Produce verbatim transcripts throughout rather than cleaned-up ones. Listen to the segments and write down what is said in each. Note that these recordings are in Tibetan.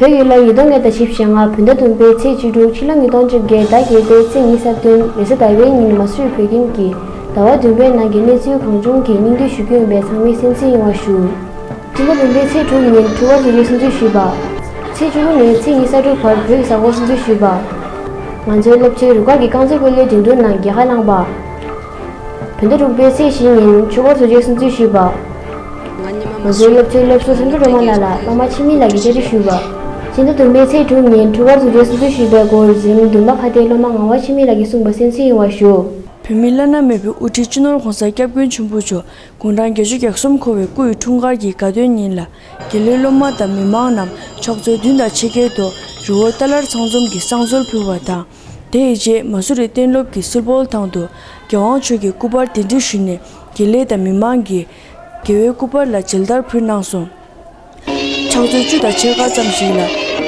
བོད་ཡུལ་ལ་ཉིས་སྟོང་ཉི་ཤུ་རྩ་བཞི་ཕྱི་ལོ་ཉིས་སྟོང་ཉི་ཤུ་རྩ་བཞི་ཕྱི་ལོ་ཉིས་སྟོང་བཅུ་དྲུག་ཕྱི་ལོ་ཉིས་སྟོང་བཅོ་བརྒྱད་ཟླ་བརྒྱད་པའི་ཚེས་ཉི་ཤུ་རྩ་བདུན་རེས་གཟའ་ཟླ་བའི་ཉིན་མ་སུ་རི་བོད་ཁྱིམ་གྱི་ཟླ་བ་བདུན་པའི་ནང་གི་གནས་ཚུལ་གང་བྱུང་གི་སྙིང་བསྡུས་ཞུ་རྒྱུ་ཡིན་པས་ཚང་མས་གསན་གཟིགས་ཡོང་བ་ཞུ། སྤྱི་ཟླ་བདུན་པའི་ཚེས་དྲུག་ཉིན་ཕྲུ་གུ་གཟུགས་ཅན་སྲུང་བརྩི་ཞུས་པ། ཚེས་བཅུ་དགུ་ནས་ཚེས་ཉི་ཤུ་རྩ་དྲུག་བར་བོད་ཀྱི་གཟའ་འཁོར་སྲུང་བརྩི་ཞུས་པ། ང་ཚོའི་སློབ་ཆེན་རུ་ཁག་གི་རྐང་རྩེད་སྤོ་ལོའི་འགྲན་བསྡུར་ནང་རྒྱལ་ཁ་བླངས་པ། བོད་ཟླ་དྲུག་པའི་ཚེས་བཞི་ཉིན་ཕྲུ་གུ་གཟུགས་ཅན་སྲུང་བརྩི་ཞུས་པ། ང་ཚོའི་སློབ་ཆེན་སློབ་ཟུར་བསམ་གྲུབ་སྒྲོལ་མ་ལགས་ལ་སློབ་མ་འཆི་མེད་ལགས་ཀྱིས་བཅར་འདྲི་ཞུས་པ། སྤྱི་ཟླ་བདུན་པའི་ཚེས་དྲུག་ཉིན་ཕྲུ་གུ་གཟུགས་ཅན་སྲུང་བརྩི་ཞུས་པའི་སྐོར་འཛིན་རིམ་བདུན་པ་ཁ་བརྡའི་སློབ་མ་ངག་དབང་འཆི་མེད་ལགས་ཀྱིས་གསུངས་པ་གསན་གཟིགས་ཡོང་བ་ཞུ། བོད་མིའི་བླ་ན་མེད་པའི་དབུ་ཁྲིད་སྤྱི་ནོར་༸གོང་ས་༸སྐྱབས་མགོན་ཆེན་པོ་མཆོག་དགུང་གྲངས་བརྒྱད་ཅུ་གྱ་གསུམ་འཁོར་བའི་སྐུ་ཡི་འཁྲུངས་སྐར་གྱི་དགའ་སྟོན་ཉིན་ལ། དགེ་ལས་སློབ་མ་དང་མི་མང་རྣམས་ཕྱག་ཚོད་བདུན་དང་ཕྱེད་ཀའི་ཐོག་རི་བོ་ཏཱ་ལར་ཚང་འཛོམས་ཀྱི་བསང་གསོལ་ཕུལ་བ་དང་། དེའི་རྗེས་མ་སུ་རི་གཏན་སློབ་ཀྱི་གསེར་སྦོལ་ཐང་དུ་རྒྱལ་དབང་མཆོག་གི་སྐུ་པར་གདན་འདྲེན་ཞུས་ནས་དགེ་ལས་དང་མི་མང་གིས་རྒྱལ་བའི་སྐུ་པར་ལ་མཇལ་དར་ཕུལ་གནང་སོང་། ཕྱག་ཚོད་བཅུ་དང་ཕྱེད་ཀ་ཙམ་ཞིག་ལ་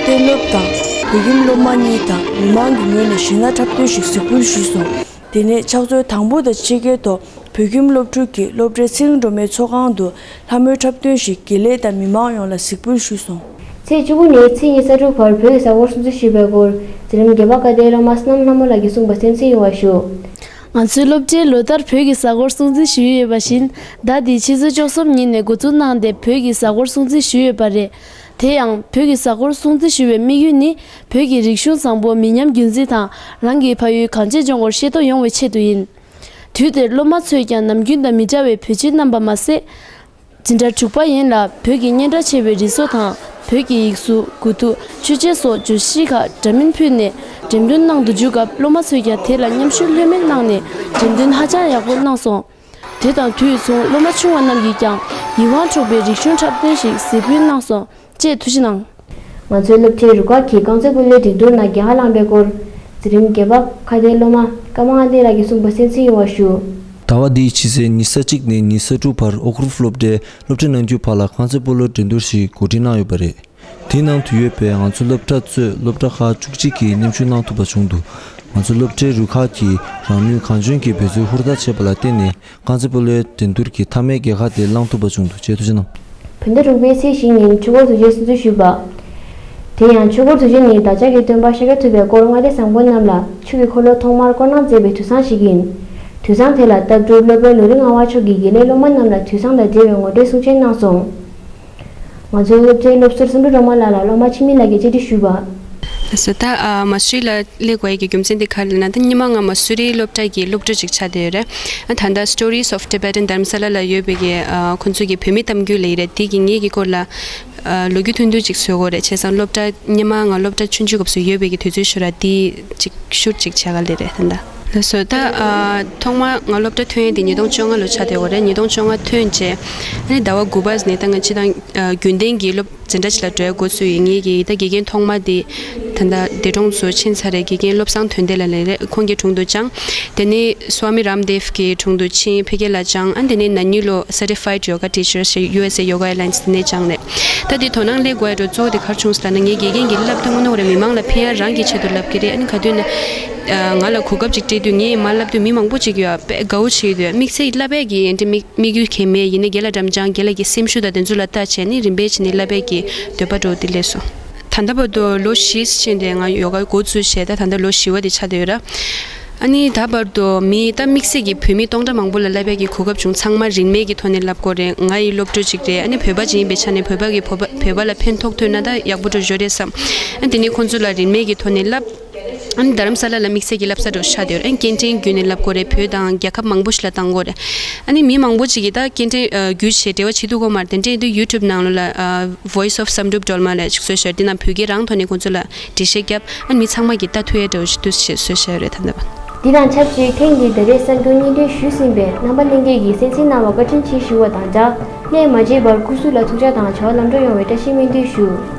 གཏན་སློབ་དང་བོད་ཁྱིམ་སློབ་མ་གཉིས་དང་མི་མང་གི་ངོས་ནས་གཞས་སྣ་འཁྲབ་སྟོན་ཞིག་གཟིགས་འབུལ་ཞུས་སོང་། དེ་ནས་ཕྱག་ཚོད་དང་པོ་དང་ཕྱེད་ཀའི་ཐོག་བོད་ཁྱིམ་སློབ་ཕྲུག་གིས་སློབ་གྲྭའི་ཚེ་རིང་སྒྲོལ་མའི་ཚོགས་ཁང་དུ་ལྷ་མོའི་འཁྲབ་སྟོན་ཞིག་དགེ་ལས་དང་མི་མང་ཡོངས་ལ་གཟིགས་འབུལ་ཞུས་སོང་། ཚེས་བཅུ་དགུ་ནས་ཚེས་ཉི་ཤུ་རྩ་དྲུག་བར་བོད་ཀྱི་གཟའ་འཁོར་སྲུང་བརྩི་ཞུས་པའི་སྐོར་འཛིན་རིམ་བརྒྱད་པ་ཁ་བརྡའི་སློབ་མ་བསོད་ནམས་ལྷ་མོ་ལགས་ཀྱིས་གསུངས་པ་གསན་གཟིགས་ཡོང་བ་ཞུ། ང་ཚོའི་སློབ་གྲྭའི་ལོ་ལྟར་བོད་ཀྱི་གཟའ་འཁོར་སྲུང་བརྩི་ཞུས་ཡོད་པ་བཞིན། ཟླ་འདིའི་ཕྱི་ཚེས་བཅུ་གསུམ་ཉིན་ནས་འགོ་འཛུགས་གནང་སྟེ་བོད་ཀྱི་གཟའ་འཁོར་སྲུང་བརྩི་ཞུས་ཡོད་པ་རེད། དེ་ཡང་བོད་ཀྱི་གཟའ་འཁོར་སྲུང་བརྩི་ཞུ་བའི་དམིགས་ཡུལ་ནི། བོད་ཀྱི་རིག་གཞུང་བཟང་པོ་མི་ཉམས་རྒྱུན་འཛིན་དང་། རང་གི་ཕ་ཡུལ་གངས་ཅན་ལྗོངས་སྐོར་ཤེས་རྟོགས་ཡོང་བའི་ཆེད་དུ་ཡིན། དུས་དེར་སློབ་མ་ཚོས་ཀྱང་ནམ་རྒྱུན་དང་མི་འདྲ་བའི་བོད་ཆས་བསྣམས་པ་མ་ཟད། འཛིན་གྲྭ་དྲུག་པ་ཡན་ལ་བོད་ཀྱི་སྙན་གྲགས་ཆེ་བའི་རི་བཟོ་དང་། བོད་ཀྱི་ཡིག་གཟུགས། དགུ་ཐུག་ཆོས་ཆས་སོགས་བརྗོད་གཞིའི་ཁར་འདྲ་མིན་ཕུལ་ནས་འགྲེམས་སྟོན་གནང་དུ་འཇུག་སྐབས། སློབ་མ་ཚོས་ཀྱང་དེ་ལ་མཉམ་ཞུགས་ལྷོད་མེད་གནང་ནས་འགྲེམས་སྟོན་ཧ་ཅང་ཡག་པོ་གནང་སོང་། དེ་དང་དུས་མཚུངས་སློབ་མ་ཆུང་བ་རྣམས་ཀྱིས་ཀྱང་ཡིད་དབང་འཕྲོག་པའི་རིག་གཞུང་འཁྲབ་སྟོན་ཞིག་གཟིགས་འབུལ་གནང་སོང་། ཅེས་ཐུགས་རྗེ་གནང་། ང་ཚོའི་སློབ་གྲྭའི་རུ་ཁག་གིས་རྐང་རྩེད་སྤོ་ལོའི་འགྲན་བསྡུར་ནང་རྒྱལ་ཁ་བླངས་པའི་སྐོར། འཛིན་རིམ་བརྒྱད་པ་ཁ་བརྡའི་སློབ་མ་ཀརྨ་དབང་ལྡན་ལགས་ཀྱིས་གསུངས་པ་གསན་གཟིགས་ཡོང་བ་ཞུ། ཟླ་བ་འདིའི་ཕྱི་ཚེས་ཉི་ཤུ་རྩ་གཅིག་ནས་ཉི་ཤུ་རྩ་དྲུག་བར་ཨོག་རུབ་སློབ་གྲྭའི་སློབ་གྲྭ་ནང་རྒྱུད་བར་ལ་རྐང་རྩེད་སྤོ་ལོའི་འགྲན་བསྡུར་ཞིག་གོ་སྒྲིག་གནང་ཡོད་པ་རེད། དེའི་ནང་དུ་ཡོད་པའི་ང་ཚོའི་སློབ་གྲྭ་གཙོས་སློབ་གྲྭ་ཁག་བཅུ་གཅིག་གིས་མཉམ་ཞུགས་གནང་ཐུབ་པ་བྱུང་འདུག་ང་ཚོའི་སློབ་གྲྭའི་རུ་ཁག་གིས་རང་ནུས་གང་འཇོན་གྱིས་འབད་རྩོལ་ཧུར་ཐག་བྱས་པ་ལ་བརྟེན་ནས། རྐང་རྩེད་སྤོ་ལོའི་འགྲན་བསྡུར་གྱི་མཐའ་མའི་རྒྱལ་ཁ་དེ་བླངས་ཐུབ་པ་བྱུང་འདུག་ཅེས་ཐུགས་རྗེ་གནང་། བོད་ཟླ་དྲུག་པའི་ཚེས་བཞི་ཉིན་ཕྲུ་གུ་གཟུགས་ཅན་སྲུང་བརྩི་ཞུས་པ། དེ་ཡང་ཕྲུ་གུ་གཟུགས་ཅན་ནི་བདག་ཅག་གི་སྟོན་པ་ཤཱཀྱ་ཐུབ་པའི་སྐོར་ལྔ་སྡེ་བཟང་པོ་རྣམས་ལ་ཆོས་ཀྱི་འཁོར་ལོ་ཐོག་མར་བསྐོར་གནང་མཛད་པའི་དུས་བཟང་ཞིག་ཡིན། དུས་བཟང་དེ་ལ་ལྟ་གྲུབ་སློབ་དཔོན་ལུང་རིགས་ལྔ་པ་མཆོག་གིས་དགེ་ལས་སློབ་མ་རྣམས་ལ་དུས་བཟང་དང་འབྲེལ་བའི་ངོ་སྤྲོད་གསུང་བཤད་གནང་སོང་། ང་ཚོའི་སློབ་གྲྭའི་སློབ་ཟུར་བསམ་གྲུབ་སྒྲོལ་མ་ལགས་ལ་སློབ་མ་འཆི་མེད་ལགས་ཀྱིས་བཅར་འདྲི་ཞུས་པ། ལགས་སོ། ད་ཨ་མ་སུ་རི་ལ་སླེབས་དགོས་ཡ་གི་རྒྱུ་མཚན་དེ་ག་རེ་ལབ་ན། ད་སྔོན་མ་ང་མ་སུ་རིའི་སློབ་གྲྭ་གི་སློབ་ཕྲུག་ཅིག་ཆགས་བསྡད་ཡོད་རེད། ཨ་ད་ལྟ་Stories of Tibetan Dharamsala ལ་ཡོད་པའི་གི་ཨ་ཁོང་ཚོ་གི་བོད་མི་གཏམ་རྒྱུད་ལབ་ཡ་རེད། དེ་གི་ངེད་ཀྱི་སྐོར་ལ་ཨ་ལོ་རྒྱུས་ཐུང་ཐུང་ཅིག་བཟོ་དགོས་རེད། བྱས་ཙང་སློབ་གྲྭ་སྔོན་མ་ང་སློབ་གྲྭ་ཆུང་ཆུང་སྐབས་སུ་ཡོད་པའི་གི་དུས་ཚོད་ཤོར་བ་དེ་ཅིག་ཤུར་ཅིག་བྱས་ག་ལེ་རེད་ད་ལྟ། ལགས་སོ། ད་ཨ་ཐོག་མ་ང་སློབ་གྲྭ་ཐོན་ཡ་དེ་ཉིས་སྟོང་བཅོ་ལྔ་ལོ་ཆགས་བསྡད་ཡོད་རེད། ཉིས་སྟོང་བཅོ་ལྔ་ཐོན་རྗེས་ཨ་ནི་ཟླ་བ་དགུ་པ་ནས་ད་ང་སྤྱིར་བཏང་ཨ་རྒྱུན་ལྡན་གྱི་སློབ་འཛིན་གྲྭ་ཅིག་ལ་འགྲོ་ཡ་འགོ་ཚུགས་ཡོད། ངེད་ཀྱི་ད་དགེ་རྒན་ཐོག་མ་དེ་ད་ལྟ་འདས་གྲོངས་སུ་ཕྱིན་ཚར་རེད། དགེ་རྒན་བློ་བཟང་དོན་ལྡན་ལགས་ལབ་རེད། ཁོང་གི་དྲུང་དུ་སྦྱངས། དེ་ནས་Swami Ramdev གི་དྲུང་དུ་ཕྱིན། ཕ་གི་ལ་སྦྱངས། ཨ་དེ་ནས་ན་ནིང་ལོ་Certified Yoga Teacher ཞེས་ཡུ་ཨེས་ཨེ་Yoga Alliance དེ་ནས་སྦྱངས་རེད། ད་དེ་དོ་སྣང་སླེབས་དགོས་ཡ་འགྲོ་གཙོ་བོ་དེ་ག་རེ་བྱུང་ཟེར་ལབ་ན། ངས་དགེ་རྒན་གྱི་བསླབ་དུས་དངོས་གནས་ཁོ་རང་མི་མང་ལ་ཕན་ཡ་རང་གི་ཆེད་དུ་བསླབ་ཀྱི་རེད། ཨ་ནི་ག་དུས་ན་ང་ལ་གོ་སྐབས་ཅིག་སྤྲད་དུས་ངས་མར་བསླབ་དུས་མི་མང་པོ་ཅིག་ཡོད་དཔེ་དགའ་བོ་བྱེད་ཀྱི་འདུག་དམིགས་བསལ་བསླབ་ཡ་གི་ཡིན་དེ་དམིགས་དམིགས་ཡུལ་གང་མེད། ཡིན་ནའི་རྒན་ལགས་འགྲམ་སྦྱངས། རྒན་ལགས་ཀྱི་སེམས་ཤུགས་དང་དེ་ཚོ་ལ་བལྟས་བྱས་ནས་རིམ་པས་བྱས་ནས་བསླབ་ཡ་གི་འདོད་པ་འདྲ་བོ་དེ་སླེབས་སོང་། ད་ལྟ་བར་དུ་ལོ་བཞི་ཕྱིན་ཏེ་ང་ཡོ་ག་འགོ་ཚུགས་བྱས་ད་ད་ལྟ་ལོ་བཞི་པ་དེ་ཆགས་བསྡད་ཡོད་ར། ཨ་ནི་ད་བར་དུ་མི་ད་དམིགས་བསལ་གྱི་བོད་མི་སྟོང་ཕྲག་མང་པོ་ལ་བསླབ་ཡ་གི་གོ་སྐབས་བྱུང་། ཚང་མ་རིན་མེད་ཀྱི་ཐོག་ནས་བསླབ་ཀྱི་ཡོད་རེད། ང་ཡི་སློབ་ཕྲུག་ཅིག་རེད། ཨ་ནི་བོད་པ་ཅིག་ཡིན་པའི་ཆ་ནས་བོད་པ་གི་བོད་པ་བོད་པ་ལ་ཕན་ཐོགས་ཐུབ་ན་ད་ཡག་པོ་འདྲ་བོ་ཡོད་རེད་བསམ། ཨ་ནི་དེ་ནས་ཁོང་ཚོ་ལ་རིན་མེད་ཀྱི་ཐོག་ནས་བསླབ། ཨ་ནི་རྡ་རམ་ས་ལ་ལ་དམིགས་བསལ་གྱི་བསླབ་ས་འདྲ་བོ་ཆགས་བསྡད་ཡོད་རེད། ཨ་ནི་སྐད་འཕྲིན་བརྒྱུད་ནས་བསླབ་ཀྱི་ཡོད་རེད། བོད་དང་རྒྱལ་ཁབ་མང་པོ་ཞིག་ལ་བཏང་གི་ཡོད་རེད། ཨ་ནི་མི་མང་པོ་ཅིག་གིས་ད་སྐད་འཕྲིན་ཨ་བརྒྱུད་བྱས་འབྲེལ་བ་བྱེད་ཐུབ་ཀྱི་ཡོད་མ་རེད། དེ་འདྲ་ཡིན་དུས་YouTube ནང་ལོགས་ལ་ཨ་Voice of བསམ་གྲུབ་སྒྲོལ་མ་ལབ་ཅིག་བཟོས་བཞག་དེ་ནང་བོད་སྐད་རང་ཐོག་ནས་ཁོང་ཚོ་ལ་འགྲེལ་བཤད་བརྒྱབ། ཨ་ནི་མི་ཚང་མ་གིས་ལྟ་ཐུབ་ཡ་འདྲ་བོ་ཞིག་འདུག་ཅེས་བཟོས་བཞག་ཡོད་རེད་ད་ལྟ་བར། འདི་དང་ཆབས་ཅིག་ཐེངས་འདིའི་ཟླ་རེའི་གསར་འགྱུར་སྙན་སྒྲོན་ཞུས་ཟིན་པས་རྣམ་པ་ལྷན་རྒྱས་ཀྱིས་གསན་གཟིགས་གནང་བར་བཀའ་དྲིན་ཆེ་ཞུ་བ་དང་སྦྲགས། སླད་མ་མཇལ་བར་སྐུ་གཟུགས་ལ་ཐུགས་ཅག་དང་བྱ་བ་ལམ་འགྲོ་ཡོང་བའི་བཀྲ་ཤིས་སྨོན་འདུན་ཞུ།